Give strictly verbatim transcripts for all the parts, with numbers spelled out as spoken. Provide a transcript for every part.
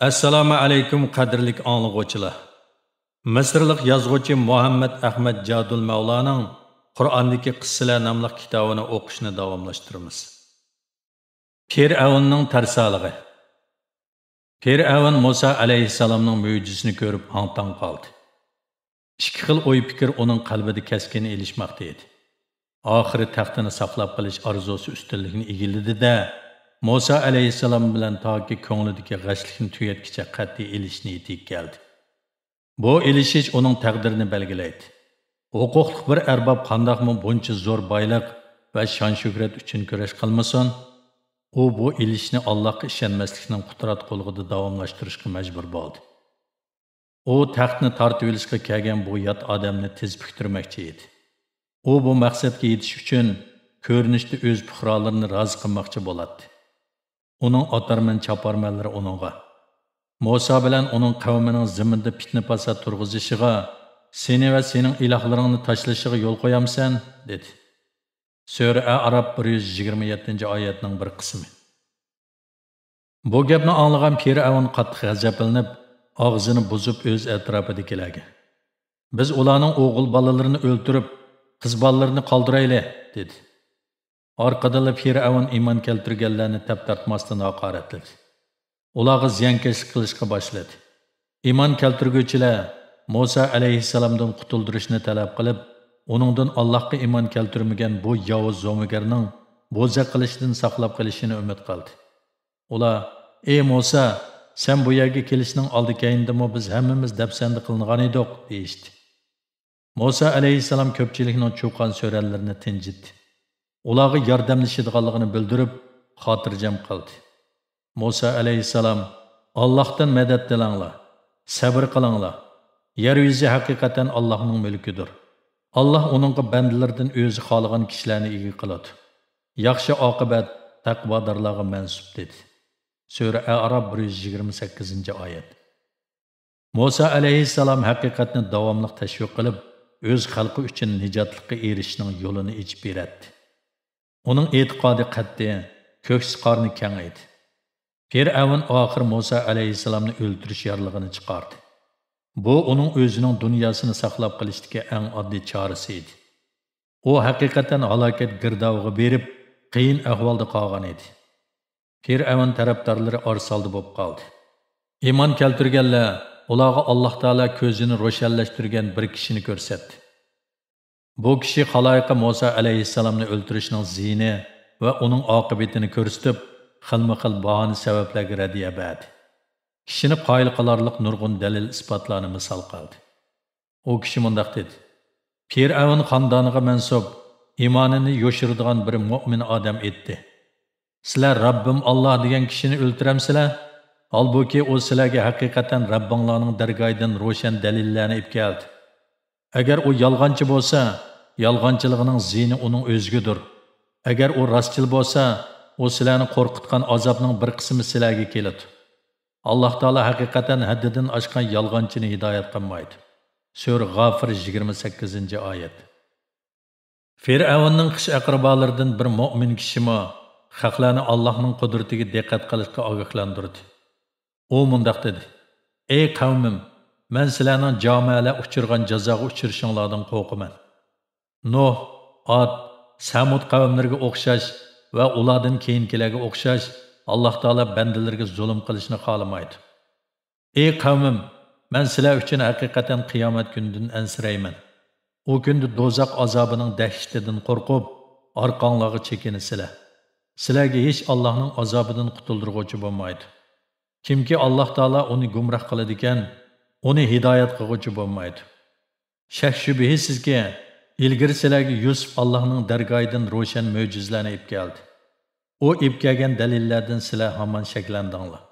ئەسسالامۇ ئەلەيكۇم، قەدىرلىك ئاڭلىغۇچىلار! مىسىرلىق يازغۇچى مۇھەممەد ئەخمەت جادۇل مەۋلانىڭ قۇرئاندىكى قىسسىلەر ناملىق كىتابىنى ئوقۇشنى داۋاملاشتۇرىمىز. پىرئەۋننىڭ تەرسالىقى. پىرئەۋن مۇسا ئەلەيھىسسالامنىڭ مۆجىزىسىنى كۆرۈپ ھاڭ-تاڭ قالدى. ئىككى خىل ئوي-پىكىر ئۇنىڭ قەلبىدە كەسكىن ئېلىشماقتا ئىدى. ئاخىرى تەختىنى ساقلاپ قېلىش ئارزۇسى ئۈستۈنلۈكنى ئىگىلىدى-دە، مۇسا ئەلەيھىسسالام بىلەن تاكى كۆڭلىدىكى غەشلىكنى تۈگەتكۈچە قەتئىي ئېلىشىش نىيىتىگە كەلدى. بۇ ئېلىشىش ئۇنىڭ تەقدىرىنى بەلگىلەيدۇ. ھوقۇقلۇق بىر ئەرباب قانداقمۇ بۇنچە زور بايلىق ۋە شان-شۆھرەت ئۈچۈن كۈرەش قىلمىسۇن؟ ئۇ بۇ ئېلىشىشنى ئاللاھقا ئىشەنمەسلىكنىڭ قۇتراتقۇلۇقىدا داۋاملاشتۇرۇشقا مەجبۇر بولدى. ئۇ تەختنى تارتىۋېلىشقا كەلگەن بۇ يات ئادەمنى تېز پۈكتۈرمەكچى ئىدى. ئۇ بۇ مەقسەتكە يېتىش ئۈچۈن كۆرۈنۈشتە ئۆز پۇقرالىرىنى رازى قىلماقچى بولاتتى. ئۇنىڭ ئاتارمەن-چاپارمەنلىرى ئۇنىڭغا، مۇسا بىلەن ئۇنىڭ قەۋمىنىڭ زېمىندا پىتنە-پاسات تۇرغۇزۇشىغا، سېنى ۋە سېنىڭ ئىلاھلىرىڭنى تاشلىشىغا يول قويامسەن؟ دېدى. سۈرە ئەئراپ بىر يۈز يىگىرمە يەتتىنچى ئايەتنىڭ بىر قىسمى. بۇ گەپنى ئاڭلىغان پىرئەۋن قاتتىق غەزەپلىنىپ، ئاغزىنى بۇزۇپ ئۆز ئەتراپىدىكىلەرگە، بىز ئۇلارنىڭ ئوغۇل بالىلىرىنى ئۆلتۈرۈپ، قىز بالىلىرىنى قالدۇرايلى، دېدى. ئارقىدىنلا پىرئەۋن ئىمان كەلتۈرگەنلەرنى تەپ تارتماستىن ھاقارەتلىدى. ئۇلارغا زىيانكەشلىك قىلىشقا باشلىدى. ئىمان كەلتۈرگۈچىلەر مۇسا ئەلەيھىسسالامدىن قۇتۇلدۇرۇشنى تەلەپ قىلىپ، ئۇنىڭدىن ئاللاھقا ئىمان كەلتۈرمىگەن بۇ ياۋۇز زومىگەرنىڭ بوزەك قىلىشىدىن ساقلاپ قېلىشىنى ئۈمىد قىلدى. ئۇلار، ئى مۇسا، سەن بۇ يەرگە كېلىشنىڭ ئالدى-كەينىدىمۇ بىز ھەممىمىز دەپسەندە قىلىنغانىدۇق، دېيىشتى. مۇسا ئەلەيھىسسالام كۆپچىلىكنىڭ چۇقان-سۆرەنلىرىنى تىنجىتتى. ئۇلارغا ياردەملىشىدىغانلىقىنى بىلدۈرۈپ، خاتىرجەم قىلدى. مۇسا ئەلەيھىسسالام، ئاللاھتىن مەدەت تىلەڭلار، سەۋر قىلىڭلار. يەر يۈزى ھەقىقەتەن ئاللاھنىڭ مۈلكىدۇر. ئاللاھ ئۇنىڭغا بەندىلىرىدىن ئۆزى خالىغان كىشىلەرنى ئىگە قىلىدۇ. ياخشى ئاقىۋەت تەقۋادارلارغا مەنسۇپ، دېدى. سۈرە ئەئراپ بىر يۈز يىگىرمە سەككىزىنچى ئايەت. مۇسا ئەلەيھىسسالام ھەقىقەتنى داۋاملىق تەشۋىق قىلىپ، ئۆز خەلقى ئۈچۈن نىجاتلىققا ئېرىشىشنىڭ يولىنى ئېچىپ بېرەتتى. ئۇنىڭ ئېتىقادى قەتئىي، كۆكسى قارنى كەڭ ئىدى. پىرئەۋن ئاخىر مۇسا ئەلەيھىسسالامنى ئۆلتۈرۈش يارلىقىنى چىقاردى. بۇ ئۇنىڭ ئۆزىنىڭ دۇنياسىنى ساقلاپ قېلىشتىكى ئەڭ ئاددىي چارىسى ئىدى. ئۇ ھەقىقەتەن ھالاكەت گىردابىغا بېرىپ، قىيىن ئەھۋالدا قالغان ئىدى. پىرئەۋن تەرەپدارلىرى ئارىسالدى بولۇپ قالدى. ئىمان كەلتۈرگەنلەر ئۇلارغا ئاللاھ تائالا كۆزىنى روشەنلەشتۈرگەن بىر كىشىنى كۆرسەتتى. بۇ كىشى خالايىققا مۇسا ئەلەيھىسسالامنى ئۆلتۈرۈشنىڭ زىيىنى ۋە ئۇنىڭ ئاقىۋىتىنى كۆرسىتىپ، خىلمۇ خىل باھانە سەۋەبلەرگە رەددىيە بەردى. كىشىنى قايىل قىلارلىق نۇرغۇن دەلىل-ئىسپاتلارنى مىسال قىلدى. ئۇ كىشى مۇنداق دېدى: پىرئەۋن خاندانىغا مەنسۇپ، ئىمانىنى يوشۇرىدىغان بىر مۆمىن ئادەم ئېيتتى: سىلەر رەببىم ئاللاھ دېگەن كىشىنى ئۆلتۈرەمسىلەر؟ ھالبۇكى، ئۇ سىلەرگە ھەقىقەتەن رەببىڭلارنىڭ دەرگاھىدىن روشەن دەلىللەرنى ئېلىپ كەلدى. ئەگەر ئۇ يالغانچى بولسا، يالغانچىلىقىنىڭ زىيىنى ئۇنىڭ ئۆزىگىدۇر. ئەگەر ئۇ راستچىل بولسا، ئۇ سىلەرنى قورقۇتقان ئازابنىڭ بىر قىسمى سىلەرگە كېلىدۇ. ئاللاھ تائالا ھەقىقەتەن ھەددىدىن ئاشقان يالغانچىنى ھىدايەت قىلمايدۇ. سۈرە غافىر، يىگىرمە سەككىزىنچى ئايەت. فىرئەۋننىڭ خىش-ئەقرىبالىرىدىن بىر مۆمىن كىشىمۇ خەقلەرنى ئاللاھنىڭ قۇدرىتىگە دىققەت قىلىشقا ئاگاھلاندۇردى. ئۇ مۇنداق دېدى: ئەي قەۋمىم، مەن سىلەرنىڭ جامەلەر ئۇچرىغان جازاغا ئۇچرىشىڭلاردىن قورقىمەن. نۇھ، ئاد، سەمۇد قەۋملىرىگە ئوخشاش ۋە ئۇلاردىن كېيىنكىلەرگە ئوخشاش ئاللاھ تائالا بەندىلىرىگە زۇلۇم قىلىشنى خالىمايدۇ. ئەي قەۋمىم، مەن سىلەر ئۈچۈن ھەقىقەتەن قىيامەت كۈنىدىن ئەنسىرەيمەن. ئۇ كۈندە دوزاخ ئازابىنىڭ دەھشىتىدىن قورقۇپ، ئارقاڭلارغا چېكىنىسىلەر. سىلەرگە ھېچ ئاللاھنىڭ ئازابىدىن قۇتۇلدۇرغۇچى بولمايدۇ. كىمكى ئاللاھ تائالا ئۇنى گۇمراھ قىلىدىكەن، ئۇنى ھىدايەت قىلغۇچى بولمايدۇ. شەك-شۈبھىسىزكى، ئىلگىرى سىلەرگە يۈسۈپ ئاللاھنىڭ دەرگاھىدىن روشەن مۆجىزىلەرنى ئېلىپ كەلدى. ئۇ ئېلىپ كەلگەن دەلىللەردىن سىلەر ھامان شەكلەندىڭلار.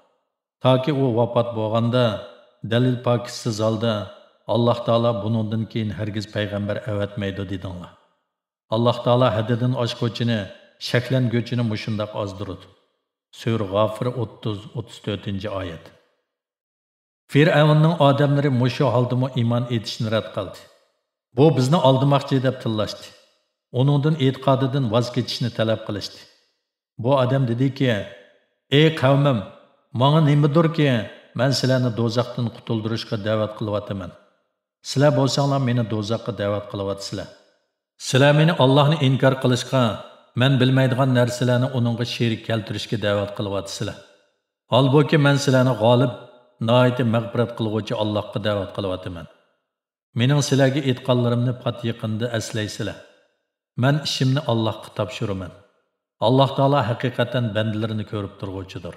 تاكى ئۇ ۋاپات بولغاندا، دەلىل پاكىتسىز ھالدا، ئاللاھ تائالا بۇنىڭدىن كېيىن ھەرگىز پەيغەمبەر ئەۋەتمەيدۇ، دېدىڭلار. ئاللاھ تائالا ھەددىدىن ئاشقۇچىنى، شەكلەنگۈچىنى مۇشۇنداق ئازدۇرىدۇ. سۈرە غافىر، ئوتتۇز، ئوتتۇز تۆتىنچى ئايەت. فىرئەۋننىڭ ئادەملىرى مۇشۇ ھالدىمۇ ئىمان ئېيتىشنى رەت قىلدى. بۇ بىزنى ئالدىماقچى دەپ تىللاشتى. ئۇنىڭدىن ئېتىقادىدىن ۋاز كېچىشنى تەلەپ قىلىشتى. بۇ ئادەم دېدىكى، ئەي قەۋمىم، ماڭا نېمىدۇركى، مەن سىلەرنى دوزاختىن قۇتۇلدۇرۇشقا دەۋەت قىلىۋاتىمەن. سىلەر بولساڭلار مېنى دوزاخقا دەۋەت قىلىۋاتىسىلەر. سىلەر مېنى ئاللاھنى ئىنكار قىلىشقا، مەن بىلمەيدىغان نەرسىلەرنى ئۇنىڭغا شېرىك كەلتۈرۈشكە دەۋەت قىلىۋاتىسىلەر. ھالبۇكى، مەن سىلەرنى غالىب، ناھايىتى مەغپىرەت قىلغۇچى ئاللاھقا دەۋەت قىلىۋاتىمەن. مېنىڭ سىلەرگە ئېيتقانلىرىمنى پات يېقىندا ئەسلەيسىلەر. مەن ئىشىمنى ئاللاھقا تاپشۇرىمەن. ئاللاھ تائالا ھەقىقەتەن بەندىلىرىنى كۆرۈپ تۇرغۇچىدۇر.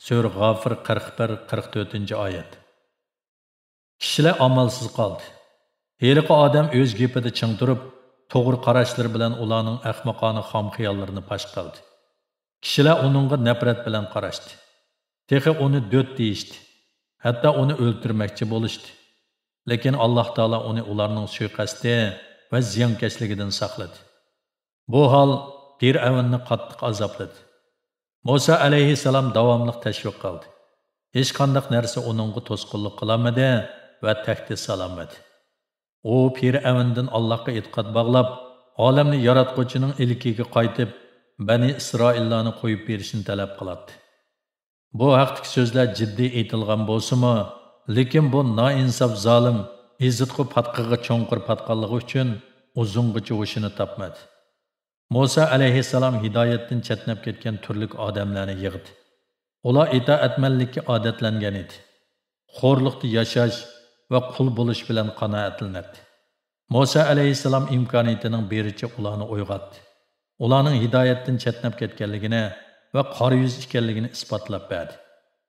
سۈرە غافىر، قىرىق بىر، قىرىق تۆتىنچى ئايەت. كىشىلەر ئامالسىز قالدى. ھېلىقى ئادەم ئۆز گېپىدە چىڭ تۇرۇپ، توغرا قاراشلىرى بىلەن ئۇلارنىڭ ئەخمىقانە خام خىياللىرىنى پاش قىلدى. كىشىلەر ئۇنىڭغا نەپرەت بىلەن قاراشتى. تېخى ئۇنى دۆت دېيىشتى. ھەتتا ئۇنى ئۆلتۈرمەكچى بولۇشتى. لېكىن ئاللاھ تائالا ئۇنى ئۇلارنىڭ سۇيىقەستى ۋە زىيانكەشلىكىدىن ساقلىدى. بۇ ھال پىرئەۋننى قاتتىق ئازابلىدى. مۇسا ئەلەيھىسسالام داۋاملىق تەشۋىق قىلدى. ھېچقانداق نەرسە ئۇنىڭغا توسقۇنلۇق قىلالمىدى ۋە تەھدىت سالالمىدى. ئۇ پىرئەۋندىن ئاللاھقا ئېتىقاد باغلاپ، ئالەمنى ياراتقۇچىنىڭ ئىلكىگە قايتىپ، بەنى ئىسرائىللارنى قويۇپ بېرىشنى تەلەپ قىلاتتى. بۇ ھەقتىكى سۆزلەر جىددىي ئېيتىلغان بولسىمۇ، لېكىن بۇ نائىنساپ زالىم، ئېزىتقۇ پاتقىقى چوڭقۇر پاتقانلىقى ئۈچۈن ئۇزۇنغىچە ھوشىنى تاپمىدى. مۇسا ئەلەيھىسسالام ھىدايەتتىن چەتنەپ كەتكەن تۈرلۈك ئادەملەرنى يىغدى. ئۇلار ئىتائەتمەنلىككە ئادەتلەنگەن ئىدى. خورلۇقتا ياشاش ۋە قۇل بولۇش بىلەن قانائەتلىنەتتى. مۇسا ئەلەيھىسسالام ئىمكانىيىتىنىڭ بېرىچە ئۇلارنى ئويغاتتى. ئۇلارنىڭ ھىدايەتتىن چەتنەپ كەتكەنلىكىنى ۋە قارا يۈز ئىكەنلىكىنى ئىسپاتلاپ بەردى.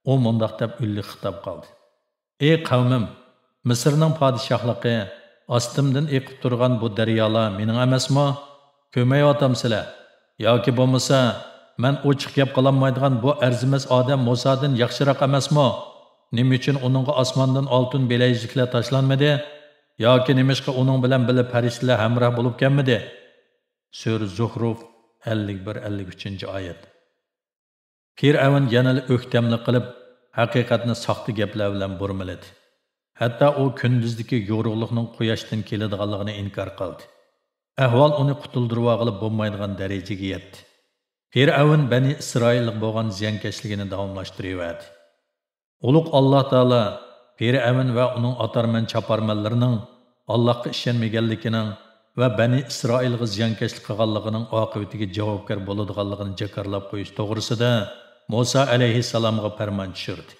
ئۇ مۇنداق دەپ ئۈنلۈك خىتاب قىلدى. ئى قەۋمىم، مىسىرنىڭ پادىشاھلىقى ئاستىمدىن ئېقىپ تۇرغان بۇ دەريالار مېنىڭ ئەمەسمۇ؟ كۆرمەيۋاتامسىلەر؟ ياكى بولمىسا، مەن ئوچۇق گەپ قىلالمايدىغان بۇ ئەرزىمەس ئادەم مۇسادىن ياخشىراق ئەمەسمۇ؟ نېمە ئۈچۈن ئۇنىڭغا ئاسماندىن ئالتۇن بىلەيزۈكلەر تاشلانمىدى؟ ياكى نېمىشقا ئۇنىڭ بىلەن بىللە پەرىشتىلەر ھەمراھ بولۇپ كەلمىدى؟ سۈرە زۇخرۇف، ئەللىك بىر، ئەللىك ئۈچىنچى ئايەت. پىرئەۋن يەنىلا ئۆكتەملىك قىلىپ، ھەقىقەتنى ساختا گەپلەر بىلەن بۇرمىلىدى. ھەتتا ئۇ كۈندۈزدىكى يورۇقلۇقنىڭ قۇياشتىن كېلىدىغانلىقىنى ئىنكار قىلدى. ئەھۋال ئۇنى قۇتۇلدۇرۇۋالغىلى بولمايدىغان دەرىجىگە يەتتى. پىرئەۋن بەنى ئىسرائىلغا بولغان زىيانكەشلىكىنى داۋاملاشتۇرۇۋەردى. ئۇلۇغ ئاللاھ تائالا پىرئەۋن ۋە ئۇنىڭ ئاتارمەن-چاپارمەنلىرىنىڭ ئاللاھقا ئىشەنمىگەنلىكىنىڭ ۋە بەنى ئىسرائىلغا زىيانكەشلىك قىلغانلىقىنىڭ ئاقىۋىتىگە جاۋابكار بولىدىغانلىقىنى جاكارلاپ قويۇش توغرىسىدا مۇسا ئەلەيھىسسالامغا پەرمان چۈشۈردى.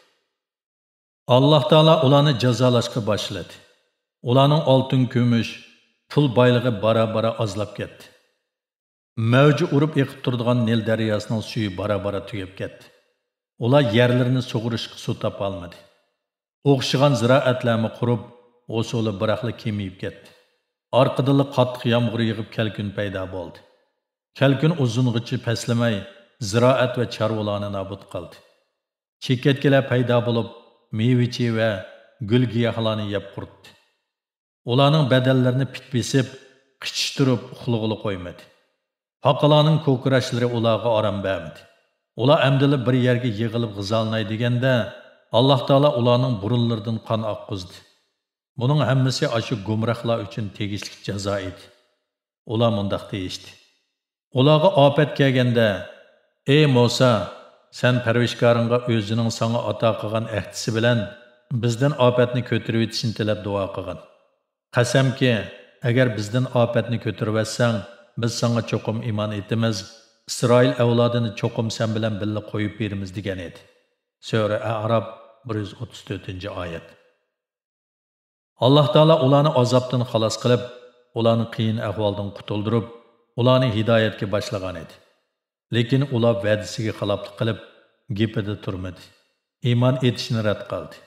ئاللاھ تائالا ئۇلارنى جازالاشقا باشلىدى. ئۇلارنىڭ ئالتۇن، كۈمۈش، پۇل بايلىقى بارا-بارا ئازلاپ كەتتى. مەۋجى ئۇرۇپ ئېقىپ تۇرىدىغان نىل دەرياسىنىڭ سۈيى بارا-بارا تۈگەپ كەتتى. ئۇلار يەرلىرىنى سۇغىرىشقا سۇ تاپالمىدى. ئوخشىغان زىرائەتلەرمۇ قۇرۇپ، ھوسۇلى بىراقلا كېمىيىپ كەتتى. ئارقىدىنلا قاتتىق يامغۇر يېغىپ، كەلكۈن پەيدا بولدى. كەلكۈن ئۇزۇنغىچە پەسلىمەي، زىرائەت ۋە چارۋىلارنى نابۇت قىلدى. چېكەتكىلەر پەيدا بولۇپ، مېۋىچى ۋە گۈل-گىياھلارنى يەپ قۇرۇتتى. ئۇلارنىڭ بەدەنلىرىنى پىت بېسىپ، قىچىشتۇرۇپ ئۇخلىغىلى قويمىدى. پاقىلارنىڭ كوكىراشلىرى ئۇلارغا ئارام بەرمىدى. ئۇلار ئەمدىلا بىر يەرگە يىغىلىپ غىزالىناي دېگەندە، ئاللاھ تائالا ئۇلارنىڭ بۇرۇنلىرىدىن قان ئاققۇزدى. بۇنىڭ ھەممىسى ئاشۇ گۇمراھلار ئۈچۈن تېگىشلىك جازا ئىدى. ئۇلار مۇنداق دېيىشتى: ئۇلارغا ئاپەت كەلگەندە، ئى مۇسا، سەن پەرۋىشكارىڭغا ئۆزىنىڭ ساڭا ئاتا قىلغان ئەھدىسى بىلەن بىزدىن ئاپەتنى كۆتۈرۈۋېتىشنى تىلەپ دۇئا قىلغىن. قەسەمكى، ئەگەر بىزدىن ئاپەتنى كۆتۈرۈۋەتسەڭ، بىز ساڭا چوقۇم ئىمان ئېيتىمىز، ئىسرائىل ئەۋلادىنى چوقۇم سەن بىلەن بىللە قويۇپ بېرىمىز، دېگەن ئىدى. سۈرە ئەئراپ، بىر يۈز ئوتتۇز تۆتىنچى ئايەت. ئاللاھ تائالا ئۇلارنى ئازابتىن خالاس قىلىپ، ئۇلارنى قىيىن ئەھۋالدىن قۇتۇلدۇرۇپ، ئۇلارنى ھىدايەتكە باشلىغان ئىدى. لېكىن ئۇلار ۋەدىسىگە خىلاپلىق قىلىپ، گېپىدە تۇرمىدى. ئىمان ئېيتىشنى رەت قىلدى.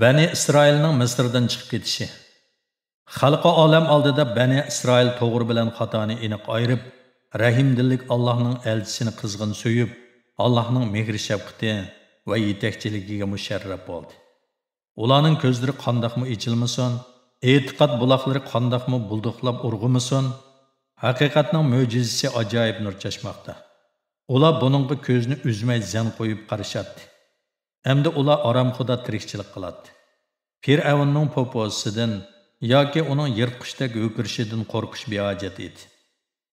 بەنى ئىسرائىلنىڭ مىسىردىن چىقىپ كېتىشى. خەلقى ئالەم ئالدىدا بەنى ئىسرائىل توغرا بىلەن خاتانى ئېنىق ئايرىپ، رەھىمدىللىك ئاللاھنىڭ ئەلچىسىنى قىزغىن سۆيۈپ، ئاللاھنىڭ مېھرى-شەپقىتى ۋە يېتەكچىلىكىگە مۇشەررەپ بولدى. ئۇلارنىڭ كۆزلىرى قانداقمۇ ئېچىلمىسۇن، ئېتىقاد بۇلاقلىرى قانداقمۇ بۇلدۇقلاپ ئۇرغۇمىسۇن، ھەقىقەتنىڭ مۆجىزىسى ئاجايىپ نۇر چاچماقتا. ئۇلار بۇنىڭغا كۆزنى ئۈزمەي زەن قويۇپ قارىشاتتى. ئەمدى ئۇلار ئارامخۇدا تىرىكچىلىك قىلاتتى. پىرئەۋننىڭ پوپوزىسىدىن ياكى ئۇنىڭ يىرتقۇچتەك ھۆكۈرۈشىدىن قورقۇش بىھاجەت ئىدى.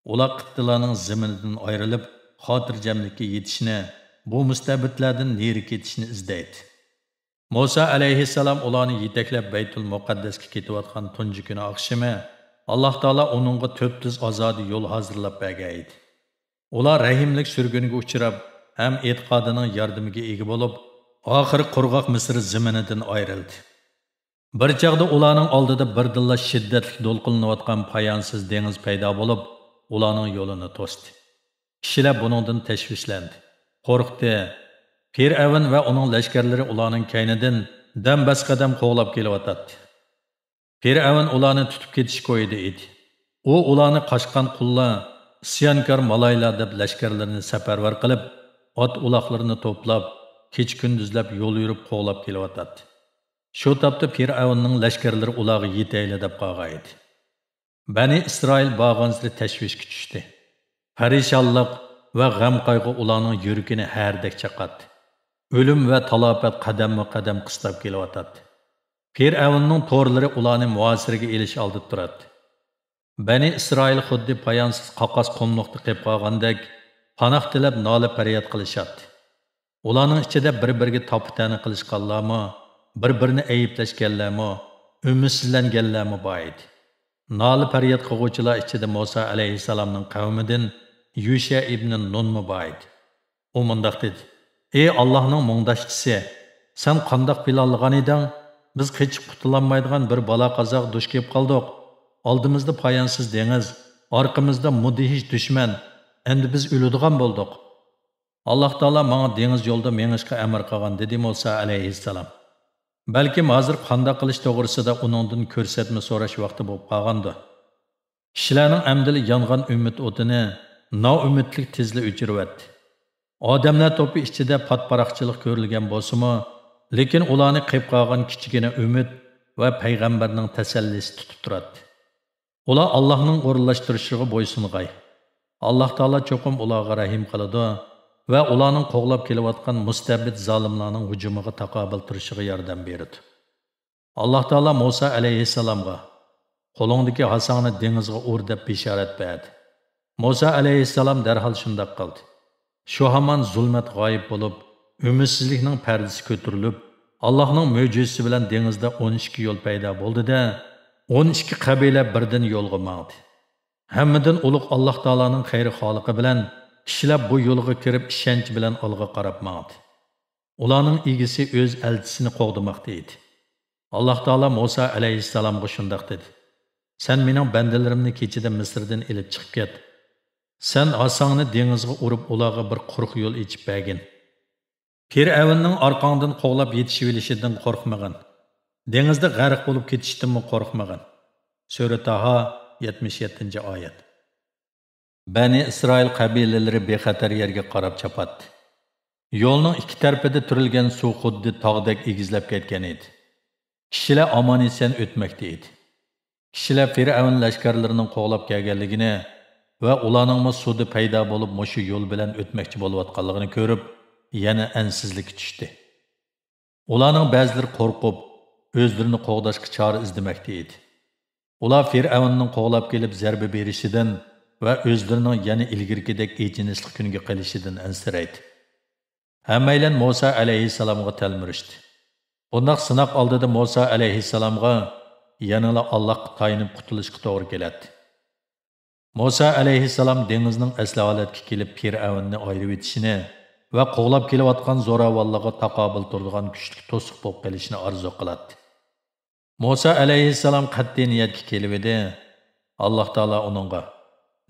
ئۇلار قىپتىلارنىڭ زېمىنىدىن ئايرىلىپ، خاتىرجەملىككە يېتىشنى بۇ مۇستەبىتلەردىن نېرى كېتىشنى ئىزدەيتتى. مۇسا ئەلەيھىسسالام ئۇلارنى يېتەكلەپ بەيتۇل مۇقەددەسكە كېتىۋاتقان تۇنجى كۈنى ئاخشىمى ئاللاھ تائالا ئۇنىڭغا تۈپتۈز ئازادە يول ھازىرلاپ بەرگەن ئىدى. ئۇلار رەھىملىك سۈرگۈنگە ئۇچراپ ھەم ئېتىقادىنىڭ ياردىمىگە ئىگە بولۇپ، ئاخىرى قۇرغاق مىسىر زېمىنىدىن ئايرىلدى. بىر چاغدا ئۇلارنىڭ ئالدىدا بىردىنلا شىددەتلىك دولقۇنلىنىۋاتقان پايانسىز دېڭىز پەيدا بولۇپ، ئۇلارنىڭ يولىنى توستى. كىشىلەر بۇنىڭدىن تەشۋىشلەندى، قورقتى. پىرئەۋن ۋە ئۇنىڭ لەشكەرلىرى ئۇلارنىڭ كەينىدىن دەم بەس قەدەم قوغلاپ كېلىۋاتاتتى. پىرئەۋن ئۇلارنى تۇتۇپ كېتىش كويىدا ئىدى. ئۇ ئۇلارنى قاچقان قۇللار، ئىسيانكار مالايلار دەپ لەشكەرلىرىنى سەپەرۋەر قىلىپ، ئات-ئۇلاقلىرىنى توپلاپ، كېچە-كۈندۈزلەپ يول يۈرۈپ قوغلاپ كېلىۋاتاتتى. شۇ تاپتا پىرئەۋننىڭ لەشكەرلىرى ئۇلارغا يېتەيلى دەپ قالغان ئىدى. بەنى ئىسرائىل بارغانسېرى تەشۋىشكە چۈشتى. پەرىشانلىق ۋە غەم-قايغۇ ئۇلارنىڭ يۈرىكىنى ھەردەك چاقاتتى. ئۆلۈم ۋە تالاپەت قەدەممۇ قەدەم قىستاپ كېلىۋاتاتتى. پىرئەۋننىڭ تورلىرى ئۇلارنى مۇھاسىرىگە ئېلىش ئالدىدا تۇراتتى. بەنى ئىسرائىل خۇددى پايانسىز قاقاس قۇملۇقتا قېلىپ قالغاندەك پاناھ تىلەپ نالە-پەرياد قىلىشاتتى. ئۇلارنىڭ ئىچىدە بىر-بىرىگە تاپا-تەنە قىلىشقانلارمۇ، بىر-بىرىنى ئەيىبلەشكەنلەرمۇ، ئۈمىدسىزلەنگەنلەرمۇ بار ئىدى. نالە-پەرياد قىلغۇچىلار ئىچىدە مۇسا ئەلەيھىسسالامنىڭ قەۋمىدىن يۈشە ئىبنى نۇنمۇ بار ئىدى. ئۇ مۇنداق دېدى: «ئەي ئاللاھنىڭ مۇڭداشچىسى، سەن قانداق پىلانلىغان ئىدىڭ؟ بىز قېچىپ قۇتۇلالمايدىغان بىر بالا-قازاغا دۇچ كېلىپ قالدۇق. ئالدىمىزدا پايانسىز دېڭىز، ئارقىمىزدا مۇدھىش دۈشمەن. ئەمدى بىز ئۆلىدىغان بولدۇق. ئاللاھ تائالا ماڭا دېڭىز يولىدا مېڭىشقا ئەمر قىلغان»، دېدى مۇسا ئەلەيھىسسالام. بەلكىم ھازىر قانداق قىلىش توغرىسىدا ئۇنىڭدىن كۆرسەتمە سوراش ۋاقتى بولۇپ قالغاندۇ؟ كىشىلەرنىڭ ئەمدىلا يانغان ئۈمىد ئوتىنى نائۈمىدلىك تېزلا ئۆچۈرۈۋەتتى. ئادەملەر توپى ئىچىدە پات-پاراقچىلىق كۆرۈلگەن بولسىمۇ، لېكىن ئۇلارنى قېلىپ قالغان كىچىككىنە ئۈمىد ۋە پەيغەمبەرنىڭ تەسەللىسى تۇتۇپ تۇراتتى. ئۇلار ئاللاھنىڭ ئورۇنلاشتۇرۇشىغا بويسۇنغاي. ئاللاھ تائالا چوقۇم ئۇلارغا رەھىم قىلىدۇ ۋە ئۇلارنىڭ قوغلاپ كېلىۋاتقان مۇستەبىت زالىملارنىڭ ھۇجۇمىغا تاقابىل تۇرۇشىغا ياردەم بېرىدۇ. ئاللاھ تائالا مۇسا ئەلەيھىسسالامغا، «قولۇڭدىكى ھاساڭنى دېڭىزغا ئۇر» دەپ بېشارەت بەردى. مۇسا ئەلەيھىسسالام دەرھال شۇنداق قىلدى. شۇ ھامان زۇلمەت غايىب بولۇپ، ئۈمىدسىزلىكنىڭ پەردىسى كۆتۈرۈلۈپ، ئاللاھنىڭ مۆجىزىسى بىلەن دېڭىزدا ئون ئىككى يول پەيدا بولدى-دە، ئون ئىككى قەبىلە بىردىن يولغا ماڭدى. ھەممىدىن ئۇلۇغ ئاللاھ تائالانىڭ خەيرى-خالىقى بىلەن كىشىلەر بۇ يولغا كىرىپ، ئىشەنچ بىلەن ئالغا قاراپ ماڭدى. ئۇلارنىڭ ئىگىسى ئۆز ئەلچىسىنى قوغدىماقتا ئىدى. ئاللاھ تائالا مۇسا ئەلەيھىسسالامغا شۇنداق دېدى: «سەن مېنىڭ بەندىلىرىمنى كېچىدە مىسىردىن ئېلىپ چىقىپ كەت. سەن ھاساڭنى دېڭىزغا ئۇرۇپ، ئۇلارغا بىر قۇرۇق يول ئېچىپ بەرگىن. پىرئەۋننىڭ ئارقاڭدىن قوغلاپ يېتىشىۋېلىشىدىن قورقمىغىن. دېڭىزدا غەرق بولۇپ كېتىشتىنمۇ قورقمىغىن.» سۈرە تاھا، يەتمىش يەتتىنچى ئايەت. بەنى ئىسرائىل قەبىلىلىرى بىخەتەر يەرگە قاراپ چاپاتتى. يولنىڭ ئىككى تەرىپىدە تۈرۈلگەن سۇ خۇددى تاغدەك ئېگىزلەپ كەتكەن ئىدى. كىشىلەر ئامان-ئېسەن ئۆتمەكتە ئىدى. كىشىلەر پىرئەۋن لەشكەرلىرىنىڭ قوغلاپ كەلگەنلىكىنى ۋە ئۇلارنىڭمۇ سۇدا پەيدا بولۇپ، مۇشۇ يول بىلەن ئۆتمەكچى بولۇۋاتقانلىقىنى كۆرۈپ، يەنە ئەنسىزلىككە چۈشتى. ئۇلارنىڭ بەزىلىرى قورقۇپ، ئۆزلىرىنى قوغداشقا چارە ئىزدىمەكتە ئىدى. ئۇلار پىرئەۋننىڭ قوغلاپ كېلىپ زەربە بېرىشىدىن ۋە ئۆزلىرىنىڭ يەنە ئىلگىرىكىدەك ئېچىنىشلىق كۈنگە قېلىشىدىن ئەنسىرەيدى. ھەممەيلەن مۇسا ئەلەيھىسسالامغا تەلمۈرۈشتى. بۇنداق سىناق ئالدىدا مۇسا ئەلەيھىسسالامغا يەنىلا ئاللاھقا تايىنىپ قۇتۇلۇشقا توغرا كېلەتتى. مۇسا ئەلەيھىسسالام دېڭىزنىڭ ئەسلى ھالەتكە كېلىپ، پىرئەۋننى ئايرىۋېتىشىنى ۋە قوغلاپ كېلىۋاتقان زوراۋانلارغا تاقابىل تۇرىدىغان كۈچلۈك توسۇق بولۇپ قېلىشىنى ئارزۇ قىلاتتى. مۇسا ئەلەيھىسسالام قەتئىي نىيەتكە كېلىۋىدى. ئاللاھ تائالا ئۇنىڭغا،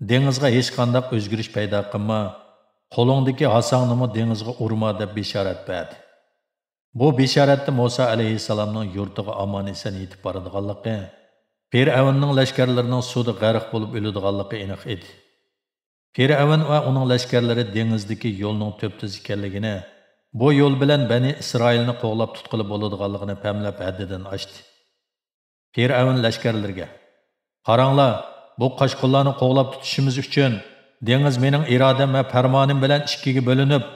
«دېڭىزغا ھېچقانداق ئۆزگىرىش پەيدا قىلما، قولۇڭدىكى ھاساڭنىمۇ دېڭىزغا ئۇرما» دەپ بېشارەت بەردى. بۇ بېشارەتتە مۇسا ئەلەيھىسسالامنىڭ يۇرتىغا ئامان-ئېسەن يېتىپ بارىدىغانلىقى، پىرئەۋننىڭ لەشكەرلىرىنىڭ سۇدا غەرق بولۇپ ئۆلىدىغانلىقى ئېنىق ئىدى. پىرئەۋن ۋە ئۇنىڭ لەشكەرلىرى دېڭىزدىكى يولنىڭ تۈپتۈز ئىكەنلىكىنى، بۇ يول بىلەن بەنى ئىسرائىلنى قوغلاپ تۇتقىلى بولىدىغانلىقىنى پەملەپ ھەددىدىن ئاشتى. پىرئەۋن لەشكەرلىرىگە، «قاراڭلار، بۇ قاچقۇنلارنى قوغلاپ تۇتۇشىمىز ئۈچۈن دېڭىز مېنىڭ ئىرادەم ۋە پەرمانىم بىلەن ئىككىگە بۆلۈنۈپ،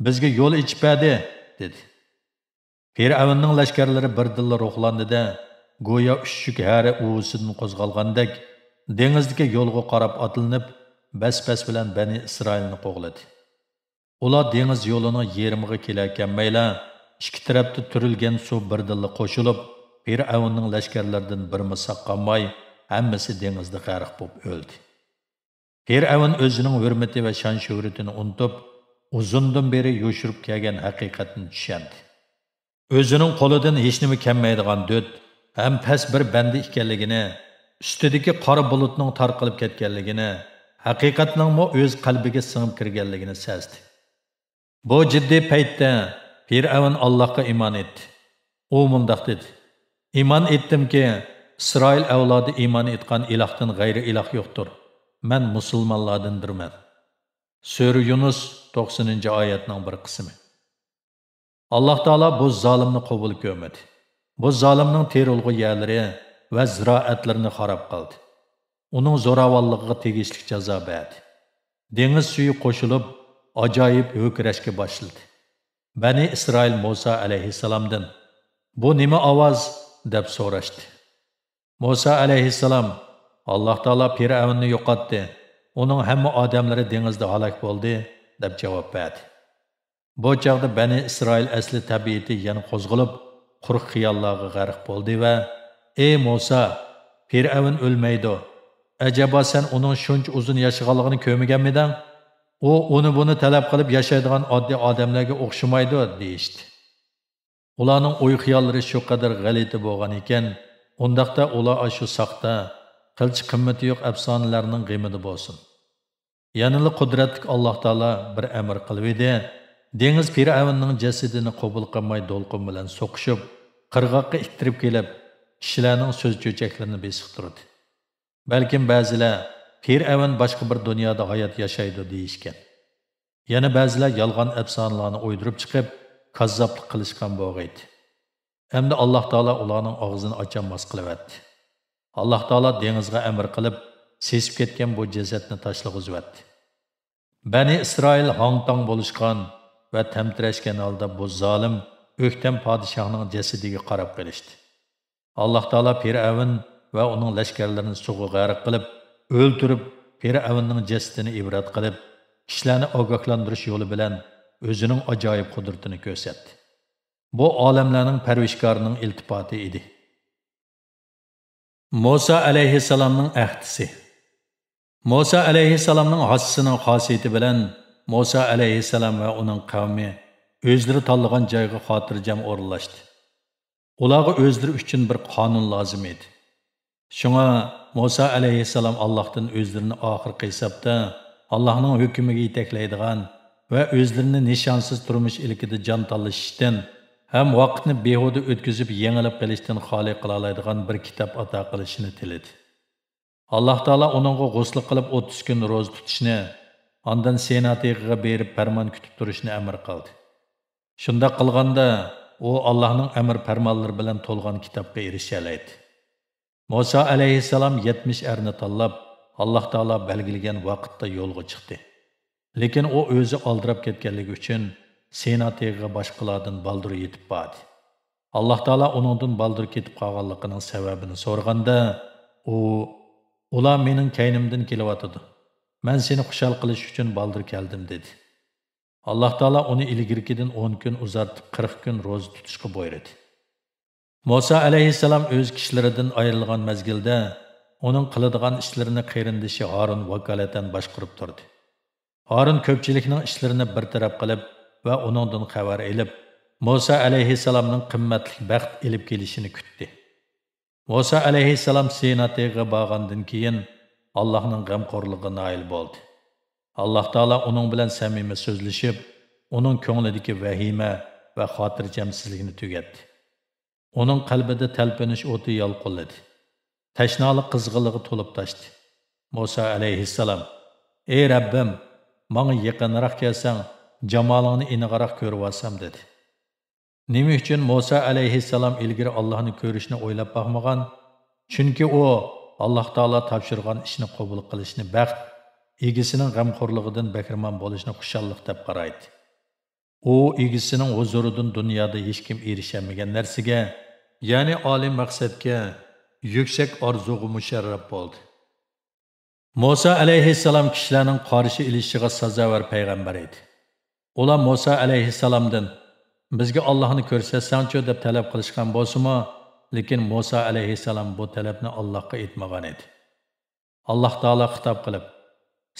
بىزگە يول ئېچىپ بەردى» دېدى. پىرئەۋننىڭ لەشكەرلىرى بىردىنلا روھلاندى-دە، گويا ئۈچچۈك ھەرە ئۇۋىسىدىن قوزغالغاندەك، دېڭىزدىكى يولغا قاراپ ئاتلىنىپ، بەس-بەس بىلەن بەنى ئىسرائىلنى قوغلىدى. ئۇلار دېڭىز يولىنىڭ يېرىمىغا كېلەلمەيلا، ئىككى تەرەپتە تۈرۈلگەن سۇ بىردىنلا قوشۇلۇپ، پىرئەۋننىڭ لەشكەرلىرىدىن بىرىمۇ ساق قالماي، ھەممىسى دېڭىزدا غەرق بولۇپ ئۆلدى. پىرئەۋن ئۆزىنىڭ ھۆرمىتى ۋە شان-شۆھرىتىنى ئۇنتۇپ، ئۇزۇندىن بېرى يوشۇرۇپ كەلگەن ھەقىقەتنى چۈشەندى. ئۆزىنىڭ قولىدىن ھېچنېمە كەلمەيدىغان دۆت ھەم پەس بىر بەندە ئىكەنلىكىنى، ئۈستىدىكى قارا بۇلۇتنىڭ تارقىلىپ كەتكەنلىكىنى، ھەقىقەتنىڭمۇ ئۆز قەلبىگە سىڭىپ كىرگەنلىكىنى سەزدى. بۇ جىددىي پەيتتە پىرئەۋن ئاللاھقا ئىمان ئېيتتى. ئۇ مۇنداق دېدى: «ئىمان ئېيتتىمكى، ئىسرائىل ئەۋلادى ئىمان ئېيتقان ئىلاھتىن غەيرىي ئىلاھ يوقتۇر. مەن مۇسۇلمانلاردىندۇرمەن.» سۈرە يۇنۇس، توقسىنىنچى ئايەتنىڭ بىر قىسمى. ئاللاھ تائالا بۇ زالىمنى قوبۇل كۆرمىدى. بۇ زالىمنىڭ تېرىلغۇ يەرلىرى ۋە زىرائەتلىرىنى خاراب قىلدى. ئۇنىڭ زوراۋانلىقىغا تېگىشلىك جازا بەردى. دېڭىز سۈيى قوشۇلۇپ، ئاجايىپ ھۆركىرەشكە باشلىدى. بەنى ئىسرائىل مۇسا ئەلەيھىسسالامدىن: «بۇ نېمە ئاۋاز؟» دەپ سوراشتى. مۇسا ئەلەيھىسسالام: «ئاللاھ تائالا پىرئەۋننى يوقاتتى، ئۇنىڭ ھەممە ئادەملىرى دېڭىزدا ھالاك بولدى» دەپ جاۋاب بەردى. بۇ چاغدا بەنى ئىسرائىل ئەسلى تەبىئىتى يەنە قوزغىلىپ، قۇرۇق خىياللارغا غەرق بولدى ۋە: «ئەي مۇسا، پىرئەۋن ئۆلمەيدۇ. ئەجەبا سەن ئۇنىڭ شۇنچە ئۇزۇن ياشىغانلىقىنى كۆرمىگەنمىدىڭ؟ ئۇ ئۇنى-بۇنى تەلەپ قىلىپ ياشايدىغان ئاددىي ئادەملەرگە ئوخشىمايدۇ» دېيىشتى. ئۇلارنىڭ ئوي-خىياللىرى شۇ قەدەر غەلىتە بولغان ئىكەن، ئۇنداقتا ئۇلار ئاشۇ ساختا، قىلچە قىممىتى يوق ئەپسانىلەرنىڭ غېمىدە بولسۇن. يەنىلا قۇدرەتلىك ئاللاھ تائالا بىر ئەمر قىلىۋىدى، دېڭىز پىرئەۋننىڭ جەسىدىنى قوبۇل قىلماي دولقۇن بىلەن سوقۇشۇپ، قىرغاققا ئىتتىرىپ كېلىپ، كىشىلەرنىڭ سۆز چۆچەكلىرىنى بېسىقتۇردى. بەلكىم بەزىلەر پىرئەۋن باشقا بىر دۇنيادا ھايات ياشايدۇ دېيىشكەن. يەنە بەزىلەر يالغان ئەپسانىلارنى ئويدۇرۇپ چىقىپ، كاززاپلىق قىلىشقان بولغىيدى. ئەمدى ئاللاھ تائالا ئۇلارنىڭ ئاغزىنى ئاچالماس قىلىۋەتتى. ئاللاھ تائالا دېڭىزغا ئەمر قىلىپ، سېسىپ كەتكەن بۇ جەسەتنى تاشلىغۇزۇۋەتتى. بەنى ئىسرائىل ھاڭ-تاڭ بولۇشقان ۋە تەمتىرەشكەن ھالدا بۇ زالىم ئۆكتەم پادىشاھنىڭ جەسىتىگە قاراپ قېلىشتى. ئاللاھ تائالا پىرئەۋن ۋە ئۇنىڭ لەشكەرلىرىنى سۇغا غەرق قىلىپ، ئۆلتۈرۈپ، پىرئەۋننىڭ جەسىتىنى ئىبرەت قىلىپ، كىشىلەرنى ئاگاھلاندۇرۇش يولى بىلەن ئۆزىنىڭ ئاجايىپ قۇدرىتىنى كۆرسەتتى. بۇ ئالەملەرنىڭ پەرۋىشكارىنىڭ ئىلتىپاتى ئىدى. مۇسا ئەلەيھىسسالامنىڭ ئەھدىسى. مۇسا ئەلەيھىسسالامنىڭ ھاسىسىنىڭ خاسىيىتى بىلەن مۇسا ئەلەيھىسسالام ۋە ئۇنىڭ قەۋمى ئۆزلىرى تاللىغان جايغا خاتىرجەم ئورۇنلاشتى. ئۇلارغا ئۆزلىرى ئۈچۈن بىر قانۇن لازىم ئىدى. شۇڭا مۇسا ئەلەيھىسسالام ئاللاھتىن ئۆزلىرىنى ئاخىرقى ھېسابتا ئاللاھنىڭ ھۆكمىگە يېتەكلەيدىغان ۋە ئۆزلىرىنى نىشانسىز تۇرمۇش ئىلكىدە جان تالىشىشتىن ھەم ۋاقىتنى بىھۇدە ئۆتكۈزۈپ يېڭىلىپ قېلىشتىن خالىي قىلالايدىغان بىر كىتاب ئاتا قىلىشىنى تىلىدى. ئاللاھ تائالا ئۇنىڭغا غۇسل قىلىپ ئوتتۇز كۈن روزا تۇتۇشنى، ئاندىن سىنا تېغىغا بېرىپ پەرمان كۈتۈپ تۇرۇشنى ئەمر قىلدى. شۇنداق قىلغاندا، ئۇ ئاللاھنىڭ ئەمر پەرمانلىرى بىلەن تولغان كىتابقا ئېرىشەلەيدى. مۇسا ئەلەيھىسسالام يەتمىش ئەرنى تاللاپ، ئاللاھ تائالا بەلگىلىگەن ۋاقىتتا يولغا چىقتى. لېكىن ئۇ ئۆزى ئالدىراپ كەتكەنلىكى ئۈچۈن سىنا تېغىغا باشقىلاردىن بالدۇر يېتىپ باردى. ئاللاھ تائالا ئۇنىڭدىن بالدۇر كېتىپ قالغانلىقىنىڭ سەۋەبىنى سورىغاندا، ئۇ: «ئۇلار مېنىڭ كەينىمدىن كېلىۋاتىدۇ. مەن سېنى خۇشال قىلىش ئۈچۈن بالدۇر كەلدىم» دېدى. ئاللاھ تائالا ئۇنى ئىلگىرىكىدىن ئون كۈن ئۇزارتىپ، قىرىق كۈن روزا تۇتۇشقا بۇيرۇدى. مۇسا ئەلەيھىسسالام ئۆز كىشىلىرىدىن ئايرىلغان مەزگىلدە ئۇنىڭ قىلىدىغان ئىشلىرىنى قېرىندىشى ھارۇن ۋاكالىتەن باشقۇرۇپ تۇردى. ھارۇن كۆپچىلىكنىڭ ئىشلىرىنى بىر تەرەپ قىلىپ ۋە ئۇنىڭدىن خەۋەر ئېلىپ، مۇسا ئەلەيھىسسالامنىڭ قىممەتلىك بەخت ئېلىپ كېلىشىنى كۈتتى. مۇسا ئەلەيھىسسالام سىنا تېغىغا بارغاندىن كېيىن، ئاللاھنىڭ غەمخورلۇقىغا نائىل بولدى. ئاللاھ تائالا ئۇنىڭ بىلەن سەمىمىي سۆزلىشىپ، ئۇنىڭ كۆڭلىدىكى ۋەھىمە ۋە خاتىرجەمسىزلىكنى تۈگەتتى. ئۇنىڭ قەلبىدە تەلپۈنۈش ئوتى يالقۇنلىدى. تەشنالىق قىزغىنلىقى تولۇپ تاشتى. مۇسا ئەلەيھىسسالام: «ئەي رەببىم، ماڭا يېقىنراق كەلسەڭ، جامالىڭنى ئېنىقراق كۆرۈۋالسام» دېدى. نېمە ئۈچۈن مۇسا ئەلەيھىسسالام ئىلگىرى ئاللاھنى كۆرۈشنى ئويلاپ باقمىغان؟ چۈنكى ئۇ ئاللاھ تائالا تاپشۇرغان ئىشنى قوبۇل قىلىشنى بەخت، ئىگىسىنىڭ غەمخورلۇقىدىن بەھرىمەن بولۇشنى خۇشاللىق دەپ قارايتتى. ئۇ ئىگىسىنىڭ ھۇزۇرىدىن دۇنيادا ھېچكىم ئېرىشەلمىگەن نەرسىگە، يەنى ئالىي مەقسەتكە، يۈكسەك ئارزۇغا مۇشەررەپ بولدى. مۇسا ئەلەيھىسسالام كىشىلەرنىڭ قارشى ئېلىشىغا سازاۋەر پەيغەمبەر ئىدى. ئۇلار مۇسا ئەلەيھىسسالامدىن، «بىزگە ئاللاھنى كۆرسەتسەڭچۇ؟» دەپ تەلەپ قىلىشقان بولسىمۇ، لېكىن مۇسا ئەلەيھىسسالام بۇ تەلەپنى ئاللاھقا ئېيتمىغان ئىدى. ئاللاھ تائالا خىتاب قىلىپ،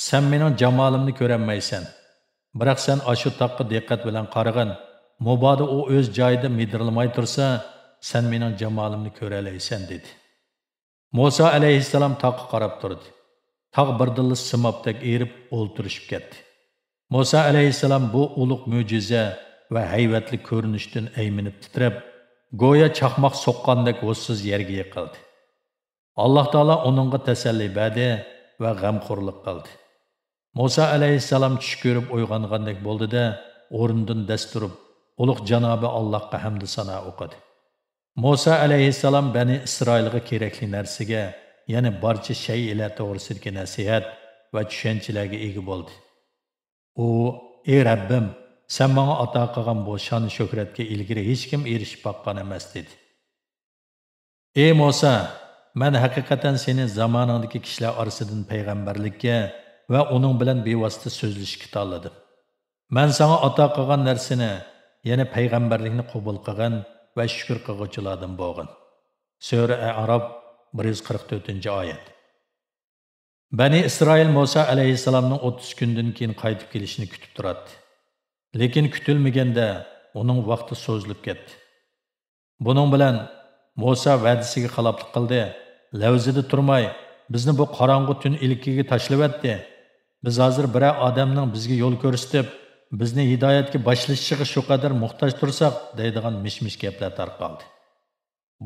«سەن مېنىڭ جامالىمنى كۆرەلمەيسەن. بىراق سەن ئاشۇ تاغقا دىققەت بىلەن قارىغىن. مۇبادا ئۇ ئۆز جايىدا مىدىرلىماي تۇرسا، سەن مېنىڭ جامالىمنى كۆرەلەيسەن» دېدى. مۇسا ئەلەيھىسسالام تاغقا قاراپ تۇردى. تاغ بىردىنلا سىمابتەك ئېرىپ، ئولتۇرۇشۇپ كەتتى. مۇسا ئەلەيھىسسالام بۇ ئۇلۇغ مۆجىزە ۋە ھەيۋەتلىك كۆرۈنۈشتىن ئەيمىنىپ تىترەپ، گويا چاقماق سوققاندەك ھوشسىز يەرگە يىقىلدى. ئاللاھ تائالا ئۇنىڭغا تەسەللى بەردى ۋە غەمخورلۇق قىلدى. مۇسا ئەلەيھىسسالام چۈش كۆرۈپ ئويغانغاندەك بولدى-دە، ئورنىدىن دەس تۇرۇپ، ئۇلۇغ جانابى ئاللاھقا ھەمدۇ سانا ئوقۇدى. مۇسا ئەلەيھىسسالام بەنى ئىسرائىلغا كېرەكلىك نەرسىگە، يەنى بارچە شەيئىلەر توغرىسىدىكى نەسىھەت ۋە چۈشەنچىلەرگە ئىگە بولدى. ئۇ، «ئەي رەببىم، سەن ماڭا ئاتا قىلغان بۇ شان-شۆھرەتكە ئىلگىرى ھېچكىم ئېرىشىپ باققان ئەمەس» دېدى. «ئەي مۇسا، مەن ھەقىقەتەن سېنى زامانىڭدىكى كىشىلەر ئارىسىدىن پەيغەمبەرلىككە ۋە ئۇنىڭ بىلەن بىۋاسىتە سۆزلىشىشكە تاللىدىم. مەن ساڭا ئاتا قىلغان نەرسىنى، يەنى پەيغەمبەرلىكنى قوبۇل قىلغىن ۋە شۈكۈر قىلغۇچىلاردىن بولغىن.» سۈرە ئەئراف، بىر يۈز قىرىق تۆتىنچى ئايەت. بەنى ئىسرائىل مۇسا ئەلەيھىسسالامنىڭ ئوتتۇز كۈندىن كېيىن قايتىپ كېلىشىنى كۈتۈپ تۇراتتى. لېكىن كۈتۈلمىگەندە ئۇنىڭ ۋاقتى سوزۇلۇپ كەتتى. بۇنىڭ بىلەن مۇسا ۋەدىسىگە خىلاپلىق قىلدى، لەۋزىدە تۇرماي، «بىزنى بۇ قاراڭغۇ تۈن ئىلكىگە تاشلىۋەتتى. بىز ھازىر بىرەر ئادەمنىڭ بىزگە يول كۆرسىتىپ، بىزنى ھىدايەتكە باشلىشىغا شۇ قەدەر موھتاج تۇرساق» دەيدىغان مىش-مىش گەپلەر تارقالدى.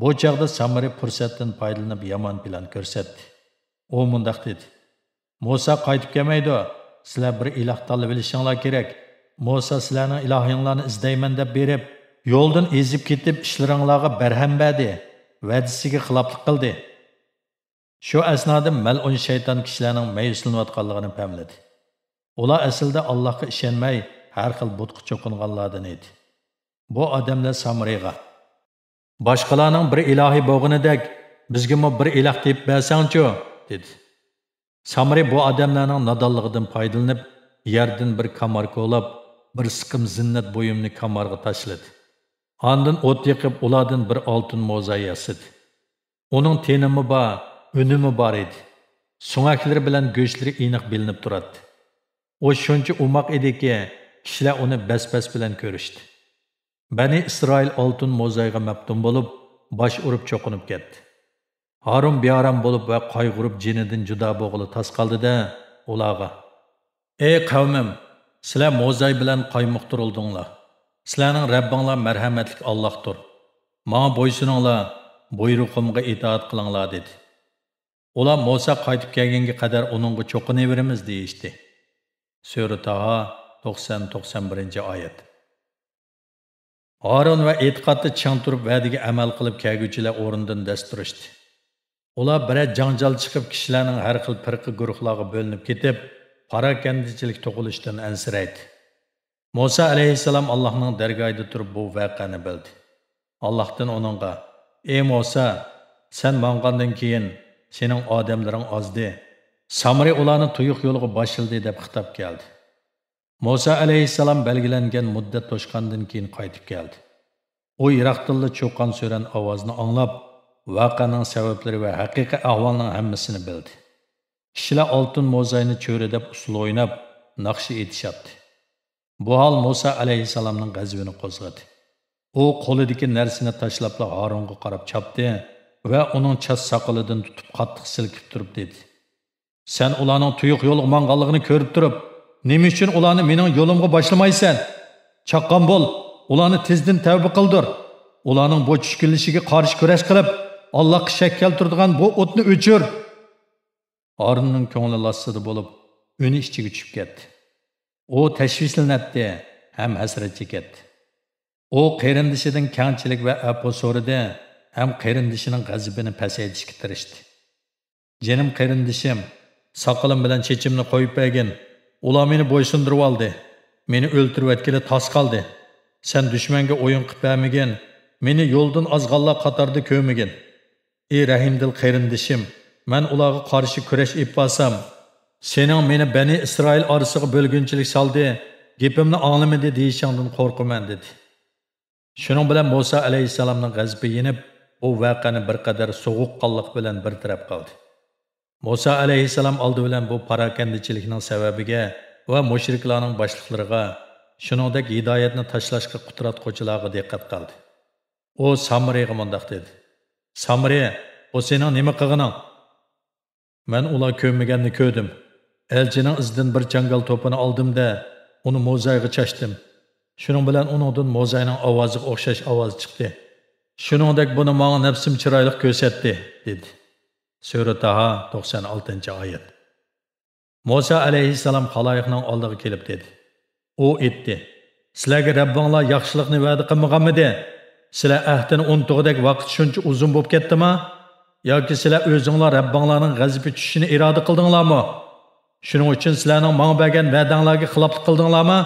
بۇ چاغدا سامرى پۇرسەتتىن پايدىلىنىپ يامان پىلان كۆرسەتتى. ئۇ مۇنداق دېدى: «مۇسا قايتىپ كەلمەيدۇ. سىلەر بىر ئىلاھ تاللىۋېلىشىڭلار كېرەك. مۇسا سىلەرنىڭ ئىلاھىڭلارنى ئىزدەيمەن دەپ بېرىپ، يولدىن ئېزىپ كېتىپ، ئىشلىرىڭلارغا بەرھەم بەردى، ۋەدىسىگە خىلاپلىق قىلدى.» شۇ ئەسنادا مەلئۇن شەيتان كىشىلەرنىڭ مەيۈسلىنىۋاتقانلىقىنى پەملىدى. ئۇلار ئەسلىدە ئاللاھقا ئىشەنمەي، ھەر خىل بۇتقا چوقۇنغانلاردىن ئىدى. بۇ ئادەملەر سامرىغا: «باشقىلارنىڭ بىر ئىلاھى بولغىنىدەك، بىزگىمۇ بىر ئىلاھ تېپىپ بەرسەڭچۇ؟» دېدى. سامرى بۇ ئادەملەرنىڭ نادانلىقىدىن پايدىلىنىپ، يەردىن بىر كامار كولاپ، بىر سىقىم زىننەت بۇيۇمنى كامارغا تاشلىدى. ئاندىن ئوت يېقىپ، ئۇلاردىن بىر ئالتۇن موزاي ياسىدى. ئۇنىڭ تېنىمۇ بار، ئۈنىمۇ بار ئىدى. سۆڭەكلىرى بىلەن گۆشلىرى ئېنىق بىلىنىپ تۇراتتى. ئۇ شۇنچە ئوماق ئىدىكى، كىشىلەر ئۇنى بەس-بەس بىلەن كۆرۈشتى. بەنى ئىسرائىل ئالتۇن موزايغا مەپتۇن بولۇپ، باش ئۇرۇپ چوقۇنۇپ كەتتى. ھارۇن بىئارام بولۇپ ۋە قايغۇرۇپ جېنىدىن جۇدا بولغىلى تاس قالدى-دە، ئۇلارغا: «ئەي قەۋمىم، سىلەر موزاي بىلەن قايمۇقتۇرۇلدۇڭلار. سىلەرنىڭ رەببىڭلار مەرھەمەتلىك ئاللاھتۇر. ماڭا بويسۇنۇڭلار، بۇيرۇقۇمغا ئىتائەت قىلىڭلار» دېدى. ئۇلار مۇسا قايتىپ كەلگەنگە قەدەر ئۇنىڭغا چوقۇنۇۋېرىمىز دېيىشتى. سۈرە تاھا، توقسان، توقسان بىرىنچى ئايەت. ھارۇن ۋە ئېتىقادتا چىڭ تۇرۇپ ۋەدىگە ئەمەل قىلىپ كەلگۈچىلەر ئورنىدىن دەس تۇرۇشتى. ئۇلار بىرەر جاڭجال چىقىپ، كىشىلەرنىڭ ھەر خىل پىرقە گۇرۇھلارغا بۆلۈنۈپ كېتىپ، پاراكەندىچىلىك تۇغۇلۇشىدىن ئەنسىرەيتتى. مۇسا ئەلەيھىسسالام ئاللاھنىڭ دەرگاھىدا تۇرۇپ بۇ ۋەقەنى بىلدى. ئاللاھتىن ئۇنىڭغا: «ئەي مۇسا، سەن ماڭغاندىن كېيىن سېنىڭ ئادەملىرىڭ ئازدى. سامرى ئۇلارنى تۇيۇق يولغا باشلىدى» دەپ خىتاب كەلدى. مۇسا ئەلەيھىسسالام بەلگىلەنگەن مۇددەت توشقاندىن كېيىن قايتىپ كەلدى. ئۇ يىراقتىنلا چۇقان-سۈرەن ئاۋازىنى ئاڭلاپ، ۋەقەنىڭ سەۋەبلىرى ۋە ھەقىقىي ئەھۋالنىڭ ھەممىسىنى بىلدى. كىشىلەر ئالتۇن موزاينى چۆرىدەپ ئۇسسۇل ئويناپ، ناخشا ئېيتىشاتتى. بۇ ھال مۇسا ئەلەيھىسسالامنىڭ غەزىپىنى قوزغىدى. ئۇ قولىدىكى نەرسىنى تاشلاپلا ھارۇنغا قاراپ چاپتى ۋە ئۇنىڭ چاچ ساقىلىدىن تۇتۇپ قاتتىق سىلكىپ تۇرۇپ دېدى: «سەن ئۇلارنىڭ تۇيۇق يولغا ماڭغانلىقىنى كۆرۈپ تۇرۇپ، نېمە ئۈچۈن ئۇلارنى مېنىڭ يولۇمغا باشلىمايسەن؟ چاققان بول، ئۇلارنى تېزدىن تەۋبە قىلدۇر. ئۇلارنىڭ بۇ چۈشكۈنلىشىگە قارشى كۈرەش قىلىپ، ئاللاھقا شەك كەلتۈرىدىغان بۇ ئوتنى ئۆچۈر.» ھارۇننىڭ كۆڭلى لاسسىدە بولۇپ، ئۈنى ئىچىگە چۈشۈپ كەتتى. ئۇ تەشۋىشلىنەتتى ھەم ھەسرەت چېكەتتى. ئۇ قېرىندىشىدىن كەڭچىلىك ۋە ئەپۇ سورىدى ھەم قېرىندىشىنىڭ غەزىپىنى پەسەيتىشكە تىرىشتى. «جېنىم قېرىندىشىم، ساقىلىم بىلەن چېچىمنى قويۇپ بەرگىن. ئۇلار مېنى بويسۇندۇرۇۋالدى. مېنى ئۆلتۈرۈۋەتكىلى تاس قالدى. سەن دۈشمەنگە ئويۇن قىلىپ بەرمىگىن. مېنى يولدىن ئازغانلار قاتارىدا كۆرمىگىن. ئى رەھىمدىل قېرىندىشىم، مەن ئۇلارغا قارشى كۈرەش ئېلىپ بارسام، سېنىڭ مېنى بەنى ئىسرائىل ئارىسىغا بۆلگۈنچىلىك سالدى گېپىمنى ئاڭلىمىدى دېيىشىڭدىن قورقىمەن، دېدى. شۇنىڭ بىلەن مۇسا ئەلەيھىسسالامنىڭ غەزىپى يېنىپ، ئۇ ۋەقەنى بىر قەدەر سوغۇققانلىق بىلەن بىر تەرەپ قىلدى. مۇسا ئەلەيھىسسالام ئالدى بىلەن بۇ پاراكەندىچىلىكنىڭ سەۋەبىگە ۋە مۇشرىكلارنىڭ باشلىقلىرىغا، شۇنىڭدەك ھىدايەتنى تاشلاشقا قۇتراتقۇچىلارغا دىققەت قىلدى. ئۇ سامرىغا مۇنداق دېدى: «سامرى، بۇ سېنىڭ نېمە قىلغىنىڭ؟» «مەن ئۇلار كۆرمىگەننى كۆردۈم. ئەلچىنىڭ ئىزىدىن بىر چاڭگال توپىنى ئالدىم-دە، ئۇنى موزايغا چاچتىم. شۇنىڭ بىلەن ئۇنىڭدىن موزاينىڭ ئاۋازىغا ئوخشاش ئاۋاز چىقتى. شۇنىڭدەك بۇنى ماڭا نەپسىم چىرايلىق كۆرسەتتى»، دېدى. سۈرە تاھا، توقسان ئالتىنچى ئايەت. مۇسا ئەلەيھىسسالام خالايىقنىڭ ئالدىغا كېلىپ دېدى. ئۇ ئېيتتى: «سىلەرگە رەببىڭلار ياخشىلىقنى ۋەدە قىلمىغانمىدى؟ سىلەر ئەھدىنى ئۇنتۇغۇدەك ۋاقىت شۇنچە ئۇزۇن بولۇپ كەتتىما؟ ياكى سىلەر ئۆزۈڭلار رەببىڭلارنىڭ غەزىپى چۈشۈشىنى ئىرادە قىلدىڭلارمۇ؟ شۇنىڭ ئۈچۈن سىلەرنىڭ ماڭا بەرگەن ۋەدەڭلارگە خىلاپلىق قىلدىڭلارمۇ؟»